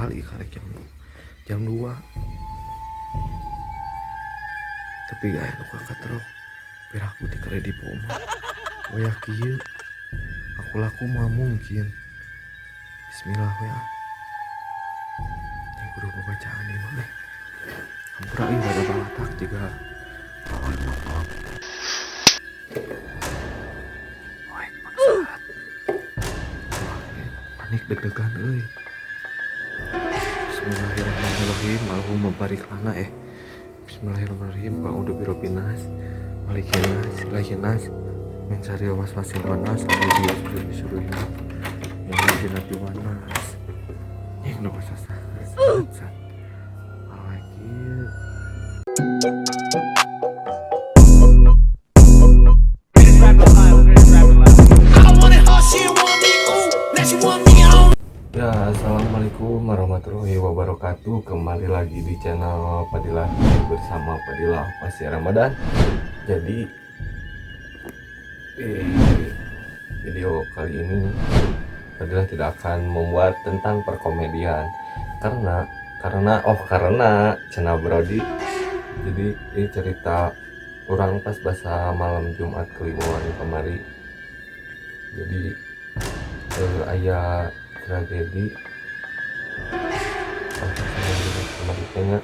Padahal ieu karek jam 2. Tapi aya nu kakatrok. Piraku teh kredivo mah. Wayah kieu aku laku mah mungkin. Bismillah we ah. Yang kudu babacaan ieu mah. Hampura ieu rada balatak juga. Wah, bangsat. Wah, panik deg-degan euy. Bismillahirrahmanirrahim. Allahumma barik lana. Bismillahirrahmanirrahim. A'udzu birabbinas, malikinas, ilahinas, min syarril waswasil khannas, alladzi yuwaswisu fi sudurin minal jinnati wan nas. Ih, nu sasat. Lagi. Ya, assalamualaikum warahmatullahi wabarakatuh. Kembali lagi di channel Padila bersama Padila Pasya Ramadan. Jadi di video kali ini Padila tidak akan membuat tentang perkomedian karena cenah Brody. Jadi ini cerita urang pas bahasa malam Jumat Kliwon kemari. Jadi aya tragedi pas malam Jumat kemari kayaknya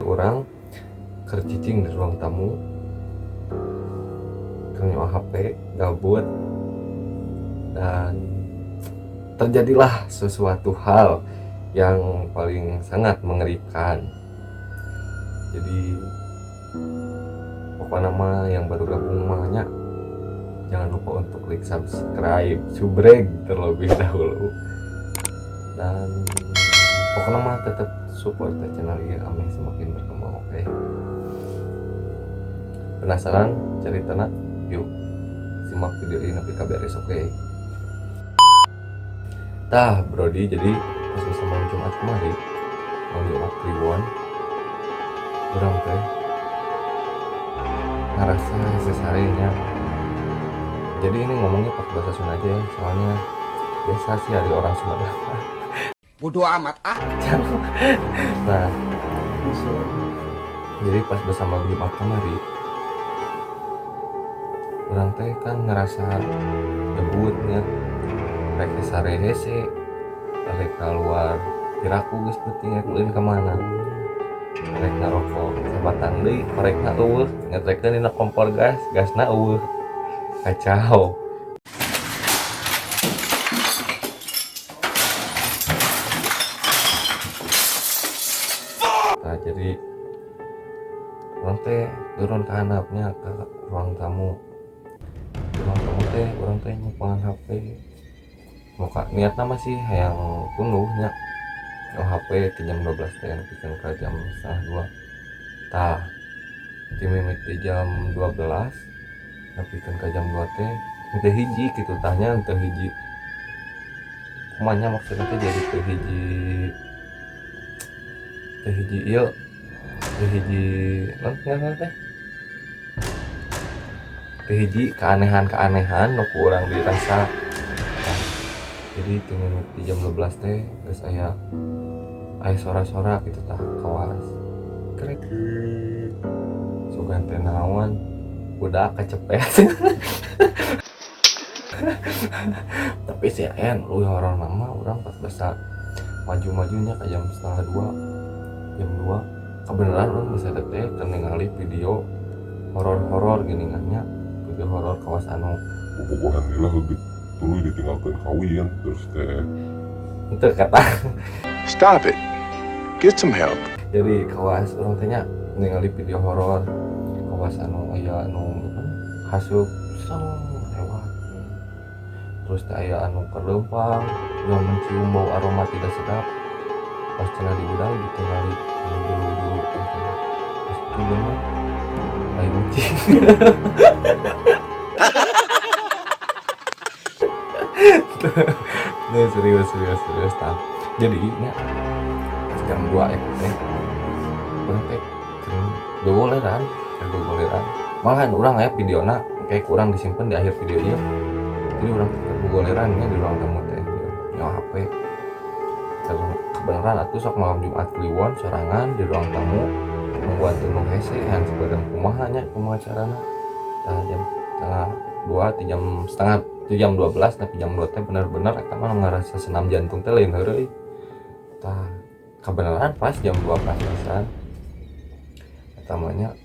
urang keur cicing di ruang tamu, keur nyewa HP gabut, dan terjadilah sesuatu hal yang paling sangat mengerikan. Jadi pokoknya mah yang baru gabung mahnya jangan lupa untuk klik subscribe, subrek terlebih dahulu, dan pokoknya mah tetap support channel ini ameh semakin berkembang. Oke, penasaran ceritanya? Yuk simak video ini nepi ka beres. Oke tah Brody, jadi pas bisa malam Jumat kemarin, malam Jumat Kliwon, urang teh ngerasa sesarenya. Jadi ini ngomongnya pakai bahasa Sunda aja ya, soalnya biasa sih ada orang Sunda. Bodoh amat ah. Nah, jadi pas bersama Jumat kemari, urang teh kan ngerasa debutnya rek sare hese, rek keluar piraku geus penting rek ulin ka mana, rek ngarokok sabatang deui korekna euweuh, ngetrekeun dina kompor gas, gasna euweuh, kacau. Nah, jadi urang teh turun ke handapnya ke ruang tamu. Di ruang tamu teh urang teh nyepengan HP. Muka niatna masih hayang tunduhnya. Oh, HP ke jam 12 teh nepikeun ka jam setengah dua. Tah, ti mimiti jam 12 nepikeun ka jam 2 teh teu hiji kitu tahnya, teu hiji. Kumanya maksudnya teh jadi teu hiji, teu hiji ieu, teu hiji naon ngaranna teh? Teu hiji keanehan-keanehan nu ku urang dirasa. Nah, jadi ti mimiti jam 12 teh geus aya sora-sora kitu tah, kawas. Krek. Sugan teh naon? Budak kecepet. Tapi si en leuwih horor mah urang pas basa maju-majunya ke jam setengah dua, jam 2 kebenaran urang bisa teh keur ningali video horor-horor geuningannya, video horor kawas anu bobogohan lah lebih tuluy ditinggalkeun kawin terus teh itu kata. Stop it. Get some help. Jadi kawas urang teh nya ningali video horor kawas anu aya anu hasup seng lewat, terus teh aya anu kerlempang yang mencium bau aroma tidak sedap. Pas cenah diudag ditinggali anu dulu-dulu gitu. Pas itu bener lain ucing. Nih serius serius serius tah. Jadi nya jam 2 ya teh urang teh gogoleran, gogoleran. Malahan urang aya videona kayak kurang disimpan di akhir video ieu. Jadi urang teh gogoleran nya di ruang tamu teh nyawa HP. Beneran atuh, sok malam Jumat Kliwon sorangan di ruang tamu nungguan teu nu hese yang sebenarnya kumaha nya, kumaha carana. Tah, jam setengah dua ti jam setengah ti jam 12 tapi jam 2 teh bener-bener eta mah ngerasa senam jantung teh lain heureuy. Tah, kebenaran pas jam 2 pas pisan eta mah nya.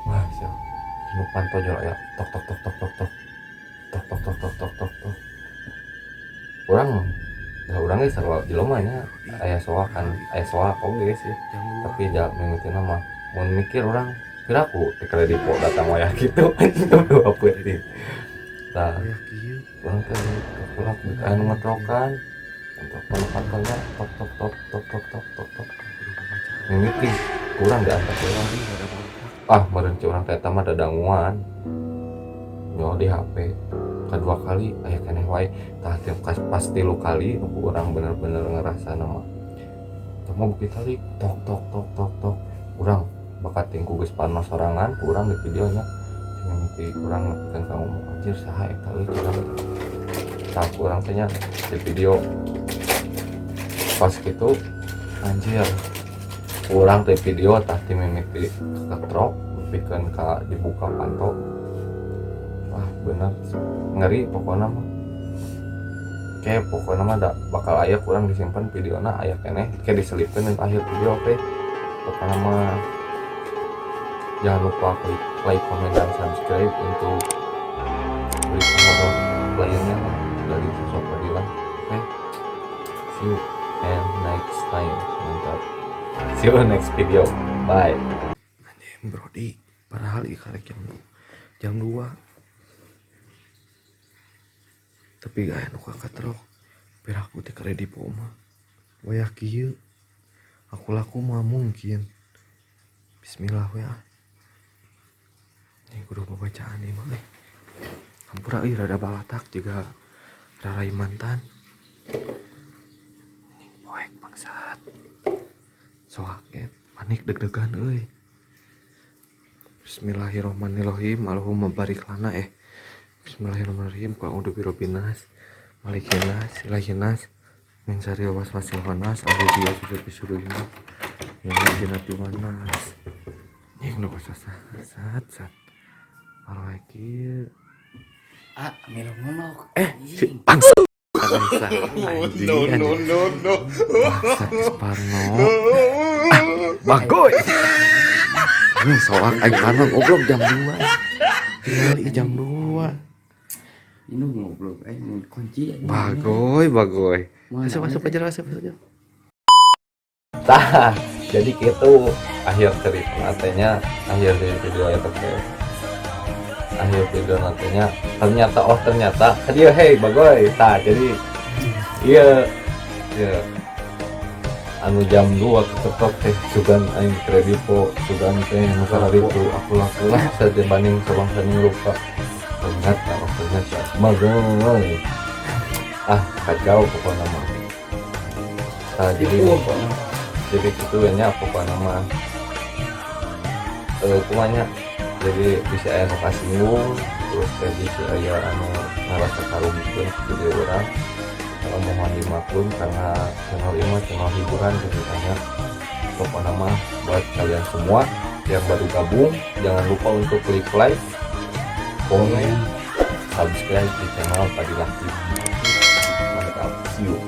Wah sia, nu panto jol aya tok tok tok tok tok tok tok tok tok tok tok tok tok. Urang da, urang ge sarua jelema nya, aya soak kan, aya soak oge sih, tapi ja mimitina mah mun mikir urang piraku ti kredivo datang wayah kitu, anjing, jam 2 peuting. Tah, urang teh kekulak aya nu ngetrokan ngetrokan pantona tok tok tok tok tok tok tok tok. Mimiti kurang diangkat urang. Ah, meureun cek urang teh eta mah dadanguan nyo di HP. Kedua kali aya keneh wae. Tah, pas tilu kali nu urang bener-bener ngerasa nama teh mah bukit tali tok tok tok tok tok. Urang bakat ku geus parno sorangan ku urang di videonya. Mimiti urang nepikeun ka ngomong, "Anjir, saha eta euy?" Curang teh. Tah, ku urang teh nya di video pas gitu, anjir, urang teh video. Tah, ti mimiti ketrok nepikeun ka dibuka panto. Wah, bener ngeri pokoknya mah. Kayak pokoknya mah da, bakal aya kurang disimpan videona, aya keneh kayak diselipkeun di akhir video. Oke, pokoknya mah jangan lupa klik like, comment, dan subscribe untuk berita horor lainnya dari sosok Fadilah. Oke, see you and next time. Mantap, see you next video, bye. Anjing, Brody, padahal ieu karek jam jam 2, tapi gak aya nu katrok. Piraku teh kredivo mah wayah kieu aku laku mah mungkin. Bismillah we ah. Ini kudu babacaan ieu mah eh. Hampura euy, rada balatak juga rarai mantan. Anjing, poek bangsat. Soak ge panik, deg-degan euy. Bismillahirrahmanirrahim. Allahumma barik lana eh. Bismillahirrahmanirrahim. Qul a'udzu birabbinas, malikinas, ilahinas, min syarril waswasil khannas, alladzi yuwaswisu fi sudurinnas, minal jinnati wan nas. Nying nu sat sat sat. Kieu. Ah, milu ngomong. Eh, si bangsa. Bangsa. Anjing, No, no, anjing. No, no. Bangsat Parno. Ah, bagoy. Ini soak aing parno goblok jam 2. Tinggal jam 2. Ini ngobrol eh kunci aja. Bagoy, bagoy. Mana Masuk, masuk teh? Aja, masuk, masuk aja. Tah, jadi gitu akhir cerita nantinya, akhir dari video itu teh. Akhir video nantinya ternyata, oh ternyata dia, hey bagoy. Tah, jadi iya iya anu jam 2 keketok teh sugan aing kredivo, sugan teh nu itu aku laku lah saja banding sabang saning lupa. Ternyata, oh ternyata bagoy. Ah, kacau pokoknya mah. Nah, jadi gitu nya pokoknya mah eh kumanya, jadi bisa aya nu kasinggung, terus teh bisa aya anu ngerasa karugikeun video urang. Kalau mohon dimaklum karena channel ini mah channel hiburan gitu kan. Pokoknya mah buat kalian semua yang baru gabung, jangan lupa untuk klik like, komen, subscribe di channel Fadilah TV. Mantap, see you.